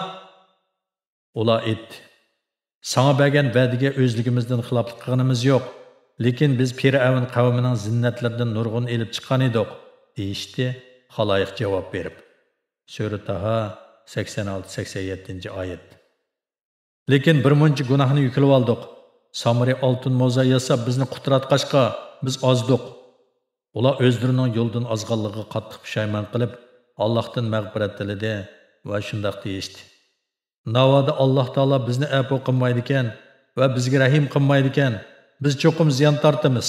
ئۇلار ئېيتتى: «ساڭا بەرگەن ۋەدىگە ئۆزلۈكىمىزدىن خىلاپلىق قىلغىنىمىز يوق، لېكىن بىز پىرئەۋن قەۋمىنىڭ زىننەتلىرىدىن نۇرغۇن ئېلىپ چىققان ئىدۇق» دېيىشتى، خالايىق جاۋاب بېرىپ. سۈرە تاھا، سەكسەن ئالتە، سەكسەن يەتتىنچى ئايەت. «لېكىن بىر مۇنچە گۇناھنى يۈكلىۋالدۇق. سامرى ئالتۇن موزا ياساپ بىزنى قۇتراتقاچقا، بىز ئازدۇق.» ئۇلار ئۆزلىرىنىڭ يولدىن ئازغانلىقىغا قاتتىق پۇشايمان قىلىپ، ئاللاھتىن مەغپىرەت تىلىدى ۋە شۇنداق دېيىشتى: «ناۋادا ئاللاھ تائالا بىزنى ئەپۇ قىلمايدىكەن ۋە بىزگە رەھىم قىلمايدىكەن، بىز چوقۇم زىيان تارتىمىز.»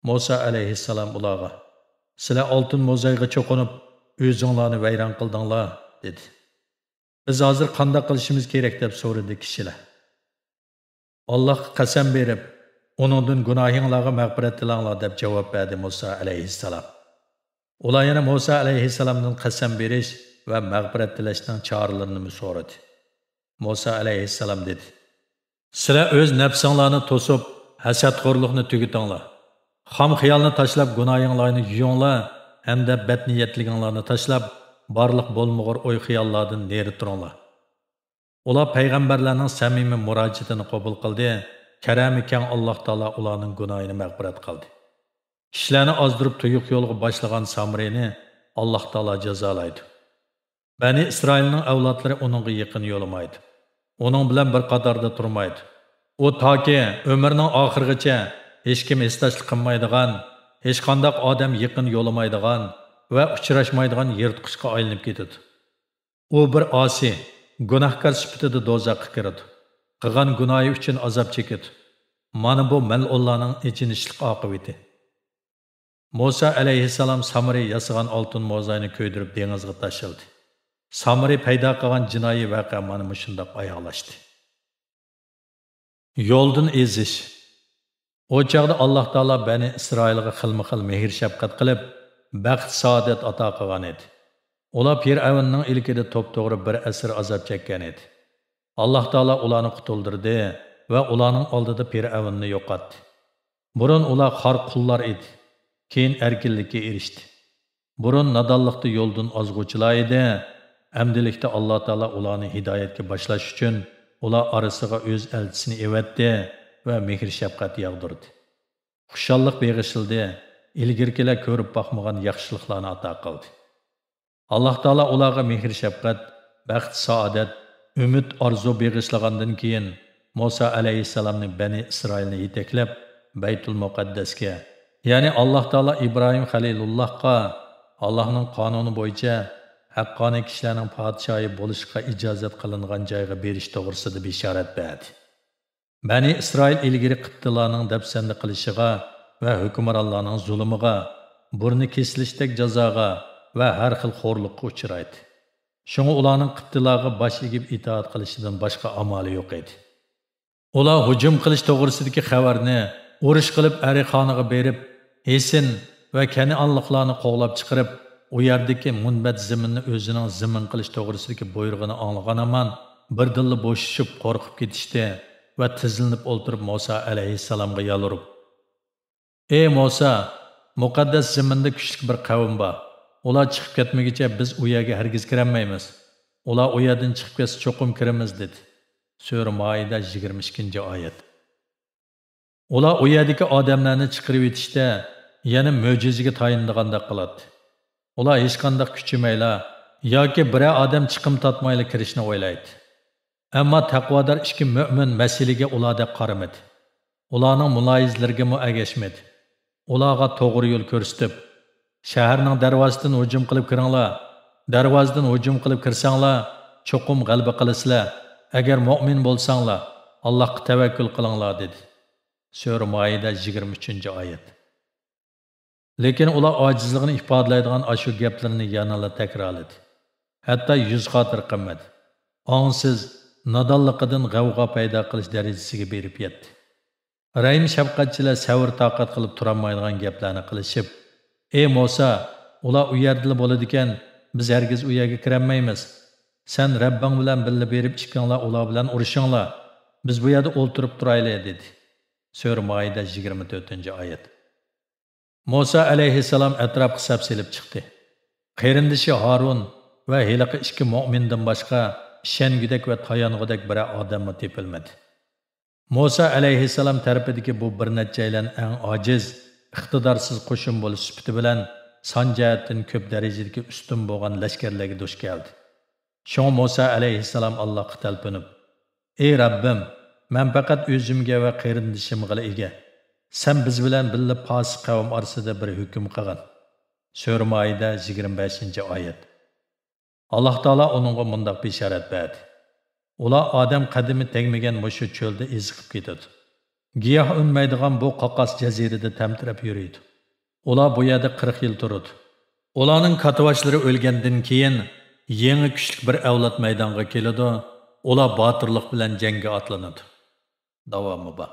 مۇسا ئەلەيھىسسالام ئۇلارغا: «سىلەر ئالتۇن موزايغا چوقۇنۇپ، ئۆزۈڭلارنى ۋەيران قىلدىڭلار» دېدى. «بىز ھازىر قانداق قىلىشىمىز كېرەك؟» دەپ سورىدى كىشىلەر. «ئاللاھقا قەسەم بېرىپ، ئۇنىڭدىن گۇناھىڭلارغا مەغپىرەت تىلەڭلار» دەپ جاۋاب بەردى مۇسا ئەلەيھىسسالام. ئۇلار يەنە مۇسا ئەلەيھىسسالامدىن قەسەم بېرىش ۋە مەغپىرەت تىلەشنىڭ چارىلىرىنىمۇ سورىدى. مۇسا ئەلەيھىسسالام دېدى: «سىلەر ئۆز نەپسىڭلارنى توسۇپ، ھەسەتخورلۇقنى تۈگىتىڭلار. خام خىيالنى تاشلاپ، گۇناھىڭلارنى يۇيۇڭلار ھەمدە بەتنىيەتلىكىڭلارنى تاشلاپ، بارلىق بولمىغۇر ئوي-خىياللاردىن نېرى تۇرۇڭلار.» ئۇلار پەيغەمبەرلەرنىڭ سەمىمىي مۇراجىئىتىنى قوبۇل قىلدى، كەرەمى كەڭ ئاللاھ تائالا ئۇلارنىڭ گۇناھىنى مەغپىرەت قىلدى. كىشىلەرنى ئازدۇرۇپ تۇيۇق يولغا باشلىغان سامرىنى ئاللاھ تائالا جازالايدۇ. بەنى ئىسرائىلنىڭ ئەۋلادلىرى ئۇنىڭغا يېقىن يولىمايدۇ. ئۇنىڭ بىلەن بىر قاتاردا تۇرمايدۇ. ئۇ تاكى ئۆمرىنىڭ ئاخىرىغىچە ھېچكىم ھېسداشلىق قىلمايدىغان، ھېچقانداق ئادەم يېقىن يولىمايدىغان ۋە ئۇچراشمايدىغان يىرتقۇچقا ئايلىنىپ كېتىدۇ. ئۇ بىر ئاسىي، گۇناھكار سۈپىتىدە دوزاخقا كىرىدۇ. قىلغان گۇناھى ئۈچۈن ئازاب چېكىدۇ. مانا بۇ مەلئۇنلارنىڭ ئېچىنىشلىق ئاقىۋىتى. مۇسا ئەلەيھىسسالام سامرى ياسىغان ئالتۇن موزاينى كۆيدۈرۈپ دېڭىزغا تاشلىدى. سامرى پەيدا قىلغان جىنايى ۋەقە مانا مۇشۇنداق ئاياغلاشتى. يولدىن ئېزىش. ئۇ چاغدا ئاللاھ تائالا بەنى ئىسرائىلغا خىلمۇ خىل مېھىر شەپقەت قىلىپ، بەخت سائادەت ئاتا قىلغان ئىدى. ئۇلار پىرئەۋننىڭ ئىلكىدە توپتوغرا بىر ئەسىر ئازاب چەككەن ئىدى. ئاللاھ تائالا ئۇلارنى قۇتۇلدۇردى ۋە ئۇلارنىڭ ئالدىدا پىرئەۋننى يوقاتتى. بۇرۇن ئۇلار خار قۇللار ئىدى، كېيىن ئەركىنلىككە ئېرىشتى. بۇرۇن نادانلىقتا يولدىن ئازغۇچىلار ئىدى، ئەمدىلىكتە ئاللاھ تائالا ئۇلارنى ھىدايەتكە باشلاش ئۈچۈن ئۇلار ئارىسىغا ئۆز ئەلچىسىنى ئېۋەتتى ۋە مېھىر شەپقەت ياغدۇردى. خۇشاللىق بېغىشلىدى، ئىلگىرىكىلەر كۆرۈپ باقمىغان ياخشىلىقلارنى ئاتا قىلدى. ئاللاھ تائالا ئۇلارغا مېھىر شەپقەت، بەخت سائادەت، ئۈمىد ئارزۇ بېغىشلىغاندىن كېيىن، مۇسا ئەلەيھىسسالامنى بەنى ئىسرائىلنى يېتەكلەپ، بەيتۇل مۇقەددەسكە، يەنى ئاللاھ تائالا ئىبراھىم خەلىلۇللاھقا ئاللاھنىڭ قانۇنى بويىچە ھەققانىي كىشىلەرنىڭ پادىشاھى بولۇشقا ئىجازەت قىلىنغان جايغا بېرىش توغرىسىدا بېشارەت بەردى. بەنى ئىسرائىل ئىلگىرى قىپتىلارنىڭ دەپسەندە قىلىشىغا ۋە ھۆكۈمرانلارنىڭ زۇلۇمىغا، بۇرنى كېسىلىشتەك جازاغا ۋە ھەر خىل خورلۇققا ئۇچرايتتى. شۇڭا ئۇلارنىڭ قىپتىلارغا باش ئېگىپ ئىتائەت قىلىشىدىن باشقا ئامالى يوق ئىدى. ئۇلار ھۇجۇم قىلىش توغرىسىدىكى خەۋەرنى، ئۇرۇش قىلىپ ئەرخانىغا بېرىپ، ھېسىن ۋە كەنئانلىقلارنى قوغلاپ چىقىرىپ، ئۇ يەردىكى مۇنبەت زېمىننى ئۆزىنىڭ زېمىن قىلىش توغرىسىدىكى بۇيرۇقىنى ئاڭلىغان ھامان بىردىنلا بوشىشىپ قورقۇپ كېتىشتى ۋە تىزلىنىپ ئولتۇرۇپ مۇسا ئەلەيھىسسالامغا يالۋۇرۇپ، ئى مۇسا، مۇقەددەس زېمىندا كۈچلۈك بىر قەۋم بار. ئۇلار چىقىپ كەتمىگۈچە بىز ئۇ يەرگە ھەرگىز كىرەلمەيمىز. ئۇلار ئۇ يەردىن چىقىپ كەتسە چوقۇم كىرىمىز، دېدى. سۈرە مائىدە، يىگىرمە ئىككىنچى ئايەت. ئۇلار ئۇ يەردىكى ئادەملەرنى چىقىرىۋېتىشتە يەنە مۆجىزىگە تايىنىدىغاندەك قىلاتتى. ئۇلار ھېچقانداق كۈچىمەيلا، ياكى بىرەر ئادەم چىقىم تارتمايلا كىرىشنى ئويلايتتى. ئەمما تەقۋادار ئىككى مۆمىن مەسىلىگە ئۇلاردەك قارىمىدى. ئۇلارنىڭ مۇلاھىزىلىرىگىمۇ ئەگەشمىدى. ئۇلارغا توغرا يول كۆرسىتىپ، «شەھەرنىڭ دەرۋازىسىدىن ھۇجۇم قىلىپ كىرىڭلار، دەرۋازىدىن ھۇجۇم قىلىپ كىرسەڭلار، چوقۇم غەلىبە قىلىسىلەر، ئەگەر مۆمىن بولساڭلار، ئاللاھقا تەۋەككۈل قىلىڭلار» دېدى. سۈرە مائىدە، يىگىرمە ئۈچىنچى ئايەت. لېكىن ئۇلار ئاجىزلىقىنى ئىپادىلەيدىغان ئاشۇ گەپلىرىنى يەنىلا تەكرارلىدى. ھەتتا يۈز خاتىرە قىلمىدى. ئاڭسىز، نادانلىقىدىن غەۋغا پەيدا قىلىش دەرىجىسىگە بېرىپ يەتتى. رەھىم-شەپقەتچىلەر سەۋر-تاقەت قىلىپ تۇرالمايدىغان گەپلەرنى قىلىشىپ، «ئەي مۇسا، ئۇلار ئۇ يەردىلا بولىدىكەن، بىز ھەرگىز ئۇ يەرگە كىرەلمەيمىز. سەن رەببىڭ بىلەن بىللە بېرىپ ئىككىڭلار ئۇلار بىلەن ئۇرۇشۇڭلار، بىز بۇ يەردە ئولتۇرۇپ تۇرايلى» دېدى. سۈرە مائىدە، يىگىرمە تۆتىنچى ئايەت. مۇسا ئەلەيھىسسالام ئەتراپقا سەپ سېلىپ چىقتى. قېرىندىشى ھارۇن ۋە ھېلىقى ئىككى مۆمىندىن باشقا ئىشەنگۈدەك ۋە تايانغۇدەك بىرەر ئادەممۇ تېپىلمىدى. مۇسا ئەلەيھىسسالام تەرىپىدىكى بۇ بىر نەچچەيلەن ئەڭ ئاجىز، ئىقتىدارسىز قوشۇن بولۇش سۈپىتى بىلەن سان جەھەتتىن كۆپ دەرىجىدىكى ئۈستۈن بولغان لەشكەرلەرگە دۇچ كەلدى. شۇڭا مۇسا ئەلەيھىسسالام ئاللاھقا تەلپۈنۈپ، «ئەي رەببىم، مەن پەقەت ئۆزۈمگە ۋە قېرىندىشىمغىلا ئىگە. سەن بىز بىلەن بىللە پاسىق قەۋم ئارىسىدا بىر ھۆكۈم قىلغىن.» سۈرە مائىدە، يىگىرمە بەشىنچى ئايەت. ئاللاھ تائالا ئۇنىڭغا مۇنداق بېشارەت بەردى: «ئۇلار ئادەم قەدىمى تەگمىگەن مۇشۇ چۆلدە ئېزىقىپ كېتىدۇ. گىياھ ئۈنمەيدىغان بۇ قاقاس جەزىرىدە تەمتىرەپ يۈرىدۇ. ئۇلار بۇ يەردە قىرىق يىل تۇرىدۇ. ئۇلارنىڭ كاتتىباشلىرى ئۆلگەندىن كېيىن، يېڭى كۈچلۈك بىر ئەۋلاد مەيدانغا كېلىدۇ. ئۇلار باتۇرلۇق بىلەن جەڭگە ئاتلىنىدۇ.» داۋامى بار.